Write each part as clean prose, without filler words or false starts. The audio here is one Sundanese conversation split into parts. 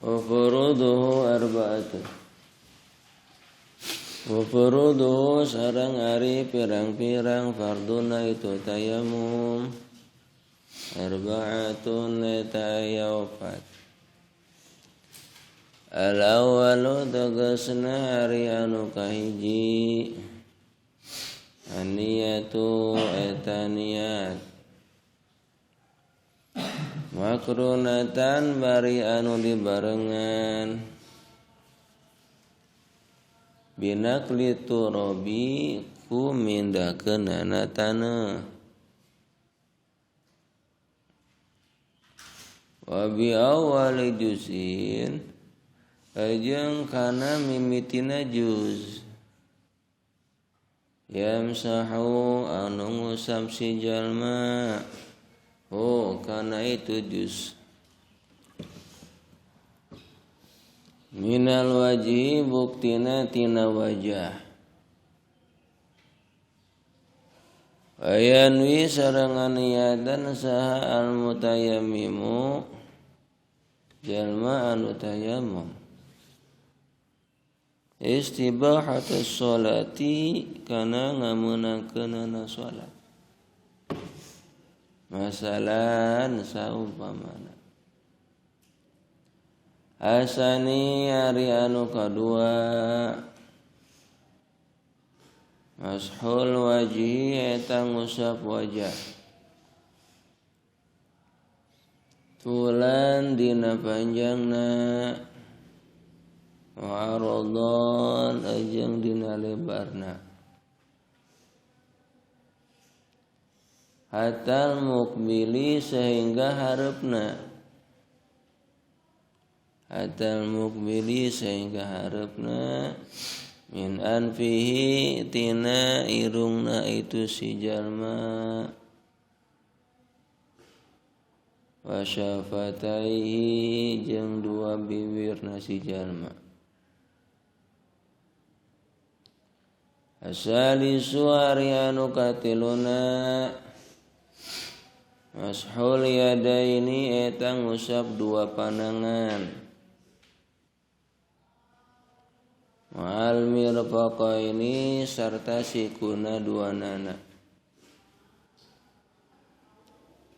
Wa furuduhu arba'atun. Wa furuduhu sareng ari pirang-pirang farduna itu tayamum arba'atun eta aya opat. Al awwalu tegasna ari anu kahiji aniyatu eta niat makrunatan bari anu dibarengan binakli turabi ku mindahkeunana taneuh wa bi awwali juzin jeung kana mimitina juz yamsahu anu ngusap si jalma oh kana itu juz minal wajhi buktina tina wajah ayanwi sarangan niatan saha al mutayammimu jalma anu tayammum istibahatus sholati kana ngameunangkeunana salat masalan saumpamana asani ari anu kadua mashul wajhi eta ngusap wajah tulan dina panjangna wa aradhan jeung dina lebarna hatal mukbili sehingga hareupna hatal mukbili sehingga hareupna min anfihi tina irungna itu si jalma wa syafataihi jeung dua bibirna si jalma. Asalisu ari anu katiluna mashul yadaini eta ngusap dua panangan ma'al mirfaqaini sarta sikuna dua nana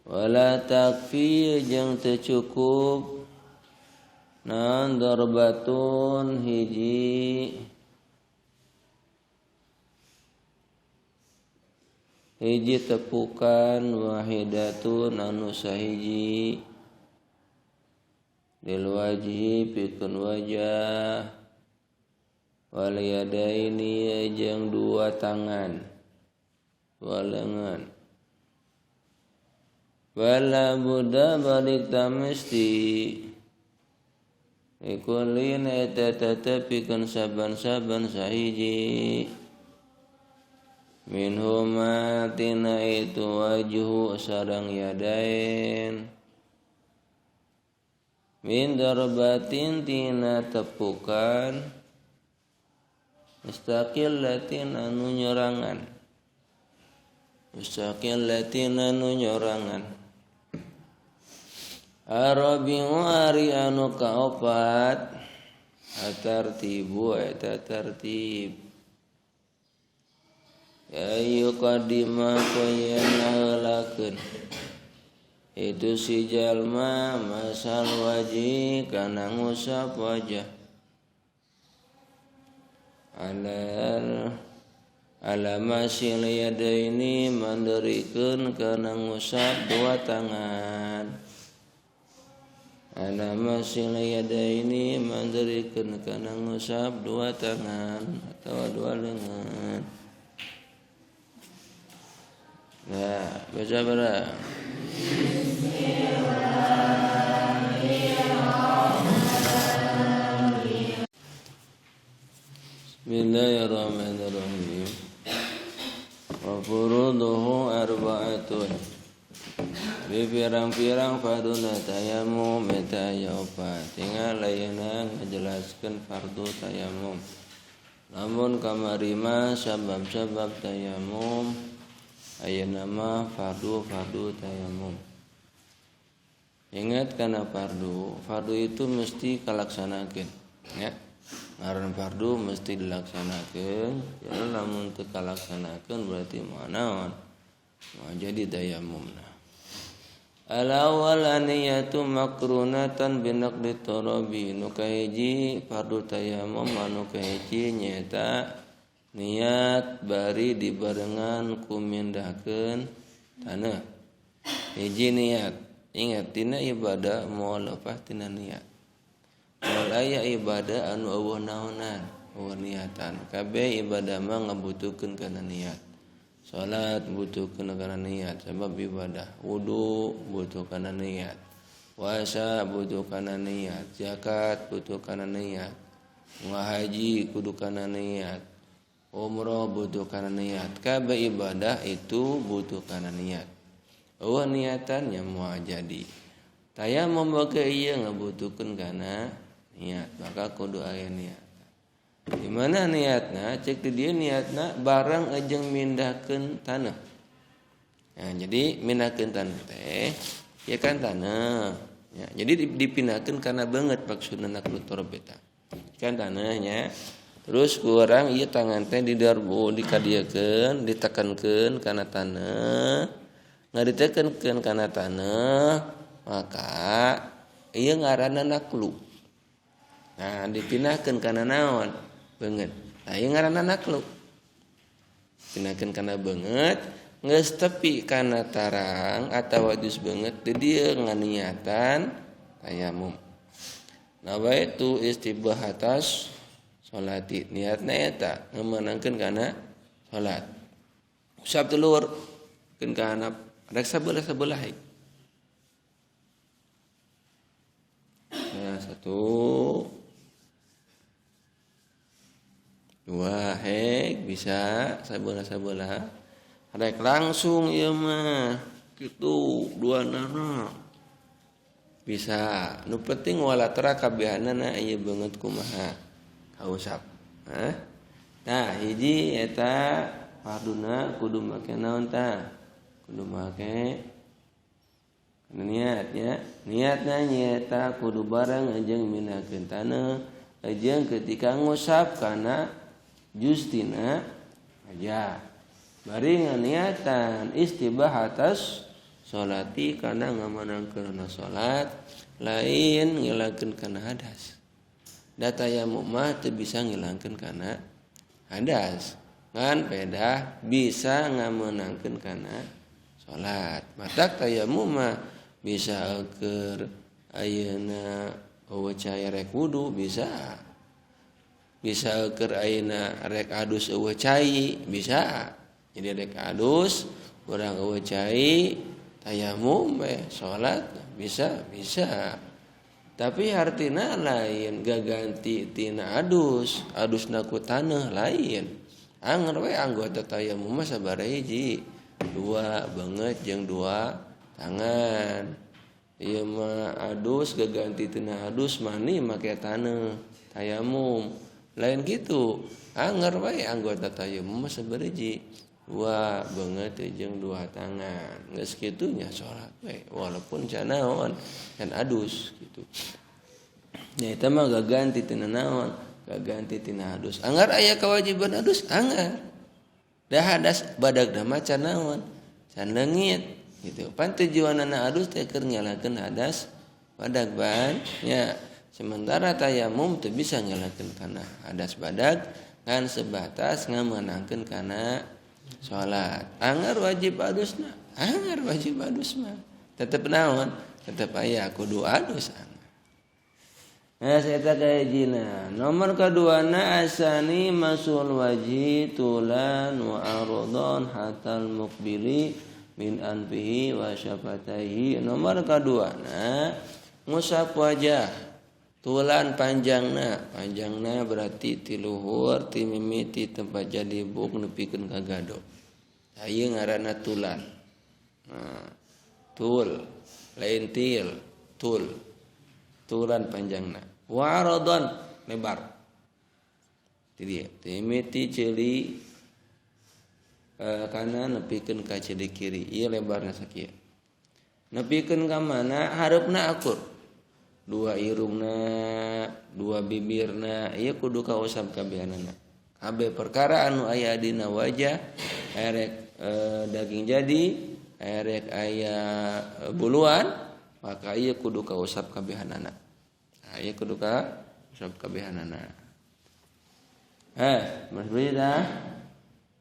wala takfi jeung teu cukup naon darbatun hiji hiji tepukan wahidatun anu sahiji lil wajhi pikeun wajah wal yadaini jeung dua tangan dua lengan wala buddha balik tamesti ikulin eta tetep pikeun saban-saban sahiji minhuma tina itu wajhu sareng yadain min darbatin tina tepukan mustaqillatin anu nyorangan mustaqillatin anu nyorangan arabiu ari anu kaopat atartibu eta tartib ayu qadima koyen ngahelakeun itu si jalma masal wajhi kana ngusap wajah alal ala masil yadaini manderikeun kana ngusap dua tangan ala masil yadaini manderikeun kana ngusap dua tangan atau dua lengan. Nah, baca bara. Bismillahirrahmanirrahim. Wa furuduhu arba'atun. Bi pirang-pirang farduna tayamum eta aya opat. Tinggal ayeuna ngajelaskeun fardu tayamum. Namun kamari mah sabab-sabab tayamum ayeuna mah fardu-fardu tayamum. Ingat karena fardu, fardu itu mesti kalaksanakeun ya. Ngaran fardu mesti dilaksanakeun, ya lamun teu kalaksanakeun berarti moal naon? Moal jadi tayamumna. Al awwal niyatu makrunatan binaqdi turabi. Nu kahiji fardu tayamum anu kahiji nyaeta niat bari dibarengan ku mindahkeun taneuh. Hiji niat. Ingat tina ibadah moal lepas tina niat. Moal aya ibadah anu eueuh naonan, eueuh niatan. Kabeh ibadah mah ngabutuhkeun kana niat. Salat butuhkeun kana niat sebab ibadah. Wudu butuh kana niat. Puasa butuh kana niat. Zakat butuh kana niat. Ngahaji kudu kana niat. Umroh butuh kana niat. Kabeh ibadah itu butuh kana niat. Eueuh niatannya moal jadi. Tayamum bage ieu ngabutuhkeun kana niat, maka kudu aya niat. Di mana niatna? Cek di dieu niatna barang jeung mindahkeun tanah. Nah, jadi mindahkeun tanah teh ya kan tanah. Ya, jadi dipindahkeun kana beungeut maksudna naklu turab eta. Kan tanahnya. Terus kurang ieu tangan teh didarbu dikadiekeun, ditekankeun kana tanah. Nggak ditekankeun kana tanah, maka ieu ngaranna naklu. Nah, dipindahkeun kana naon? Beungeut. Nah, ieu ngaranna naklu. Pindahkeun kana beungeut, geus tepi kana tarang atawa jus beungeut di dieu nganiatan tayamum. Nawaitu istibahatas salati. Niatna eta ngameunangkeun kana salat. Usap telur keun ka handap. Rek sabelah-sabelah. Nah, 1 2 hek bisa sabelah-sabelah. Rek langsung ieu mah kitu dua nana. Bisa. Nu penting walatra kabehanana ieu beungeut kumaha kausap. Hah? Nah, hiji eta farduna kudu make naon tah? Kudu make niat ya. Niatna nyaeta kudu bareng jeung minakeun taneuh jeung ketika ngusap kana justina aja. Bari nganiatan istibahatas salati kana ngamanangkeun salat lain ngilangkeun kana hadas. Da tayamum mah teu bisa ngilangkeun kana hadas. Ngan pedah bisa ngamenangkeun kana salat. Matak tayamum mah bisa keur ayeuna eueuh cai rek wudu bisa. Bisa keur ayeuna rek adus eueuh cai bisa. Jadi rek adus urang eueuh cai tayamum we salat bisa bisa. Tapi artina lain gaganti tina adus, adusna ku taneuh lain. Anger we anggota tayamum mah sabaraha hiji. 2 banget jeung 2 tangan. Ieu mah adus gaganti tina adus mani make taneuh tayamum. Lain gitu. Anger we anggota tayamum mah sabaraha hiji. 2 banget jeung 2 tangan. Geus kitu nya salat we walaupun can naon can adus gitu. Nya eta mah gaganti tina naon? Gaganti tina adus. Anggar aya kewajiban adus anggar. Dah hadas badagna mah can naon? Can leungit gitu. Pan tujuanana adus teh keur ngalakeun hadas badag ban nya. Sementara tayamum teu bisa ngalakeun kana hadas badag ngan sebatas ngamenangkeun kana salat. Anggar wajib adusna, anggar wajib adus mah. Tetep naon? Tetep aya kudu adus anggar. Nah, saya tak jina. Nomor kedua na asani masul wajhi tulan wa ardon hatal mukbili min anfihi wa syafataihi. Nomor kedua na ngusap wajah tulan panjangna, panjangna berarti ti luhur ti mimiti tempat jadi buk nepikeun ka gado. Ieu ngaranna tulan. Nah, tul lain til, tul. Tulan panjangna. Wa aradon lebar. Ti dieu ti mimiti ceuli kanan nepikeun ka ceuli kiri. Ieu lebarna sakieu. Nepikeun ka mana hareupna akur. Dua irungna, dua bibirna, ieu kudu kausap kabehanana. Kabeh perkara anu aya dina wajah erek daging jadi, erek aya buluan, maka ieu kudu kausap kabehanana. Nah, ieu kudu kausap kabehanana. Mas dah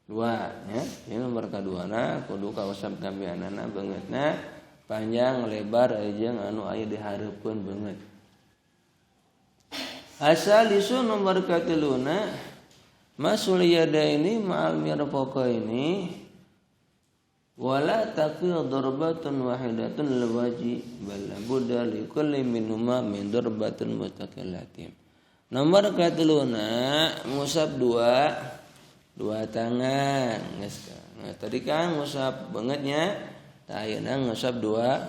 dua ya. Ini nomor kaduana kudu kausap kabehanana beungeutna panjang lebar jeung anu aya di hareupeun beungeut. Asalisu nomor katiluna masul yadaini ma'al mirfaqaini wala takfi darbatun wahidatun lil wajhi bal budda li kulli minhuma min darbatin mustaqillatin. Nomor katiluna ngusap dua tangan. Nah, tadi kan ngusap beungeutnya, tah ayeuna ngusap dua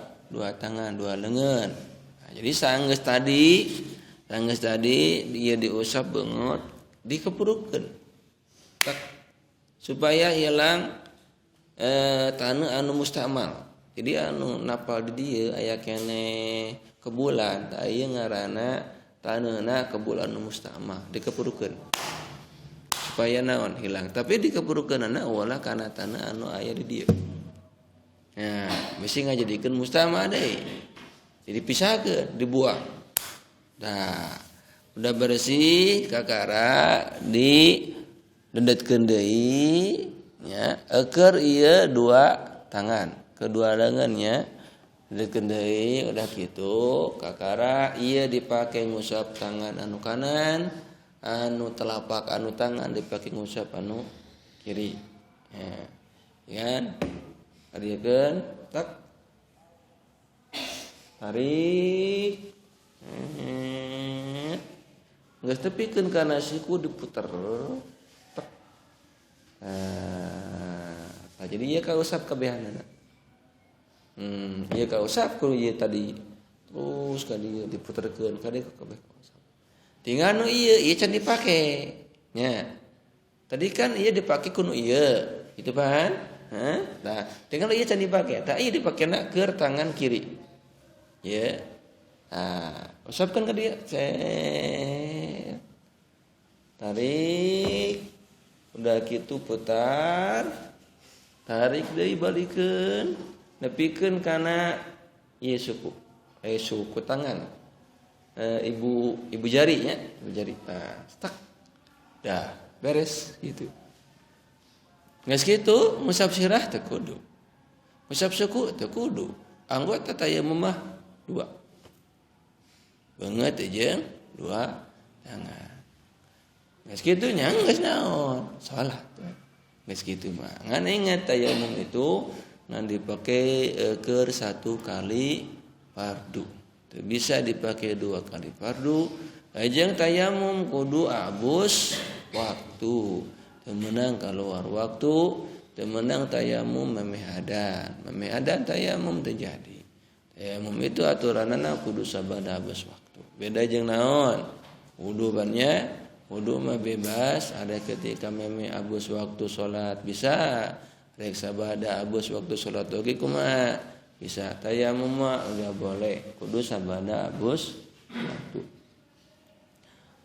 tangan, dua leungeun. Nah, jadi sanggeus tadi dia diusap beungeut dikepurukeun. Tak supaya hilang taneuh anu mustamal. Jadi anu napal di dieu aya keneh kebulan, tah ieu ngaranna taneuhna kebulan anu mustamal dikepurukeun. Supaya naon hilang. Tapi dikepurukeunana ulah kana taneuh anu aya di dieu. Nah, mesti ngajadikeun mustamal deui. Jadi pisahkeun, dibuang. Nah, udah bersih kakara di dendetkeun deui nya, eukeur ieu dua tangan, kedua lengannya dendetkeun deui udah kitu kakara ieu dipake ngusap tangan anu kanan, anu telapak anu tangan dipake ngusap anu kiri. Ya, kan? Adiekeun tak tarik. Geus tepikeun kana siku diputer. Tek. Nah, jadi ieu kausap kabehanana. Ieu kausap ku ieu tadi. Terus ka dieu diputerkeun ka dieu kabeh kausap. Tinggal nu ieu, ieu can dipake. Nya. Tadi kan ieu dipake ku nu ieu, gitu kan? Hah? Nah, tinggal ieu can dipake. Tah ieu dipakena keur tangan kiri. Ya. Nah, usapkan ke dia. Set. Tarik. Udah gitu putar. Tarik deui balikeun. Nepikeun kana ieu suku. Suku tangan. Ibu jari nya, ibu jari. Nah, stak. Dah, beres gitu. Geus kitu ngusap sirah teu kudu. Ngusap suku teu kudu. Anggota tayamum mah dua. Beungeut jeung dua tangan. Geus kitu nya geus naon? Salat. Geus kitu mah. Ngan ingat tayamum itu ngan dipake keur satu kali fardu. Teu bisa dipake dua kali fardu. Jeung tayamum kudu abus waktu. Teu meunang kaluar waktu, teu meunang tayamum memeh adan. Memeh adan tayamum teu jadi. Tayamum itu aturanana kudu sabada abus waktu. Beda jeung naon? Wudu bannya, wudu mah bebas, ada ketika meme abus waktu salat bisa, rek sabada abus waktu salat oge kumaha? Bisa. Tayamum mah enggak boleh, kudu sabada abus waktu.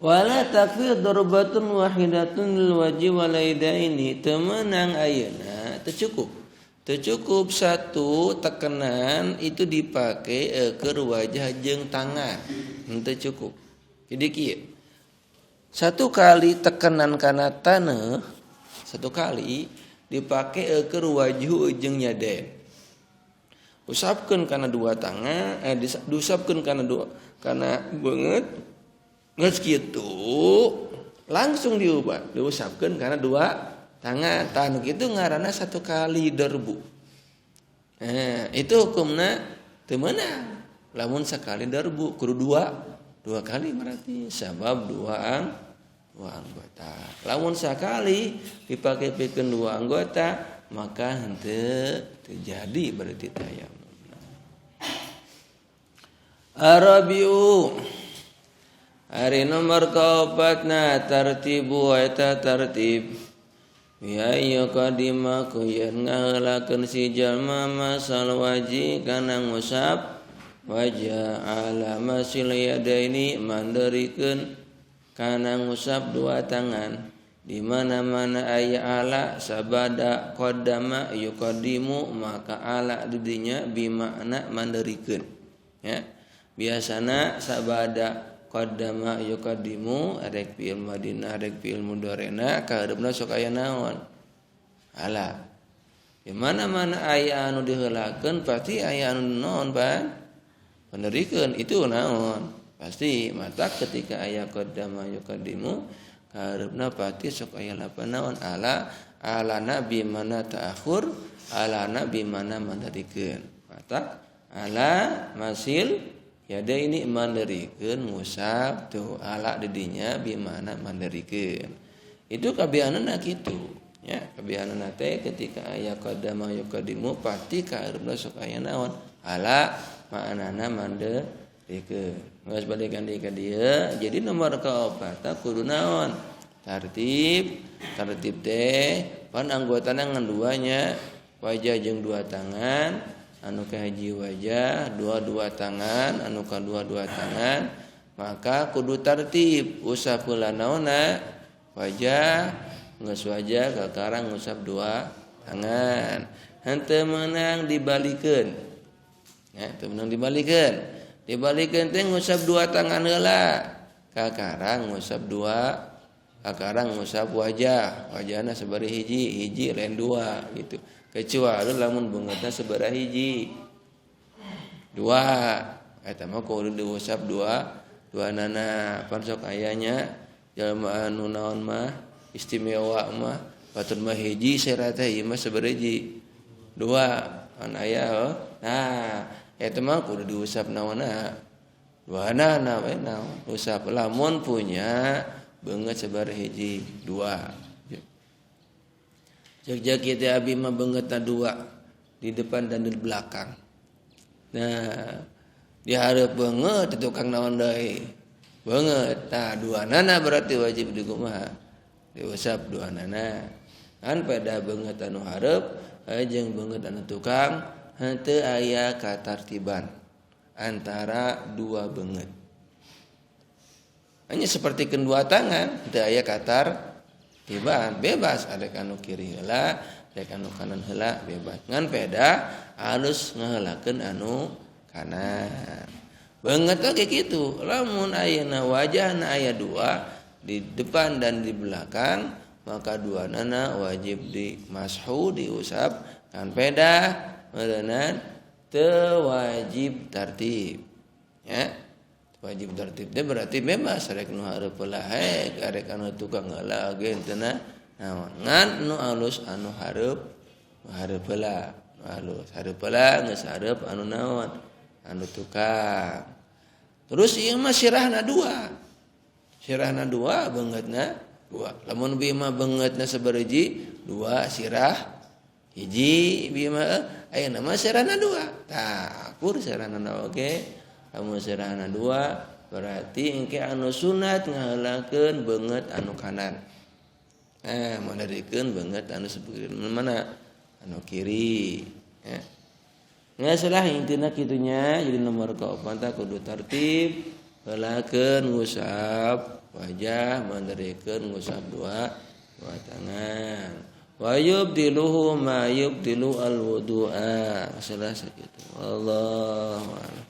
Wala takfi darbatun wahidatun lil wajhi wal aidaini. Teu meunang ayeuna teu cukup. Teu cukup satu tekanan itu dipake keur wajah jeung tangan. Henteu cukup. Jadi kieu. Satu kali tekanan kana taneuh, satu kali dipake keur wajhu jeung yaden. Usapkeun kana dua tangan, diusapkeun kana dua kana beungeut. Geus kitu langsung diubah, diusapkeun kana dua tangan. Tah nu kitu ngaranna satu kali derbu. Nah, itu hukumna teu meunang. Lamun sakali derbu kudu dua kali berarti sabab dua anggota. Lamun sakali dipake pikeun dua anggota maka henteu terjadi berarti tayamum. Arabiu hari nomor kaopatna tartibu eta tartib Ya iya kadima ku yen ngaheulakeun si jalma masal waji kana ngusap wajah ala masil yadaini manderikeun kana ngusap dua tangan. Di mana-mana aya ala sabada qaddama yuqaddimu maka ala didinya bimakna manderikeun ya. Biasana sabada qaddama yuqaddimu rek fi'il madinah rek fi'il mudharina kahareupna sok aya naon ala. Di mana-mana aya anu diheulakeun pasti aya anu naon pan manderikeun itu naon pasti. Mata ketika aya qaddama yuqaddimu kahareupna pasti sok aya lapan naon ala. Alana bi mana ta'akhur, alana bi mana manderikeun. Mata ala masil yada ini manderikeun ngusap tuh ala didinya bi mana manderikeun. Itu kabianana kitu ya. Kabianana teh ketika aya qaddama yuqaddimu pasti kahareupna sok aya naon ala maknana manderikeun. Geus balikan deui ka dieu. Jadi nomor kaopat kudu naon tartib. Tartib teh pan anggotana ngan duanya, wajah jeung dua tangan, anu kahiji wajah, dua-dua tangan, anu kadua-dua tangan, maka kudu tartib. Usap heula naonna wajah, geus wajah kakarang ngusap dua tangan. Henteu meunang dibalikeun. Ya, teu meunang dibalikeun. Dibalikeun teh ngusap dua tangan heula, kakarang ngusap dua, kakarang ngusap wajah, wajahna sabari hiji, hiji lain dua gitu. Kecuali lamun beungeutna sabaraha hiji dua, eta mah kudu diusap dua dua nana. Pan sok aya nya jalma anu naon mah istimewa mah batur mah hiji syaratna ieu mah sabaraha hiji dua kan aya heuh. Nah eta mah kudu diusap naonna dua nana we naon usap lamun punya beungeut sabaraha hiji dua. Jek-jek kita abi mah beungeutna dua di depan dan di belakang. Nah, di hareup beungeut di tukang naon deui. Beungeut. Tah dua nana berarti wajib dikumaha? Diusap dua nana. Kan pada beungeut anu hareup jeung beungeut anu tukang henteu aya katartiban antara dua beungeut. Hanya seperti kedua tangan henteu aya katar tiban bebas, ada anu kiri heula, ada anu kanan heula bebas. Ngan peda alus ngaheulakeun anu kanan. Beungeut oge kitu, lamun ayeuna wajahna aya dua di depan dan di belakang, maka dua nana wajib dimashu diusap. Ngan peda meureunnan teu wajib tartib. Ya. Wajib tertib teh berarti bebas rek nu hareup heula hae rek anu tukang heula oge henteu naon. Ngan nu alus anu hareup hareup heula, nu alus hareup heula geus hareup anu naon anu tukang. Terus ieu mah sirahna dua. Sirahna dua beungeutna dua. Lamun bi mah beungeutna sabariji dua sirah hiji bi mah ayeuna mah sirahna dua. Tah akur sirahna oge. Lamun sirahna dua berarti engke anu sunat ngaheulakeun beungeut anu kanan. Manderikeun beungeut anu sebelah mana? Anu kiri. Ya. Geus lah intina kitunya. Jadi nomor kaopat tah kudu tertib, heulakeun ngusap wajah, manderikeun ngusap dua dua tangan. Wa yubdiluhu ma yubdilu al-wudu'a. Salah sakitu. Wallahu a'lam.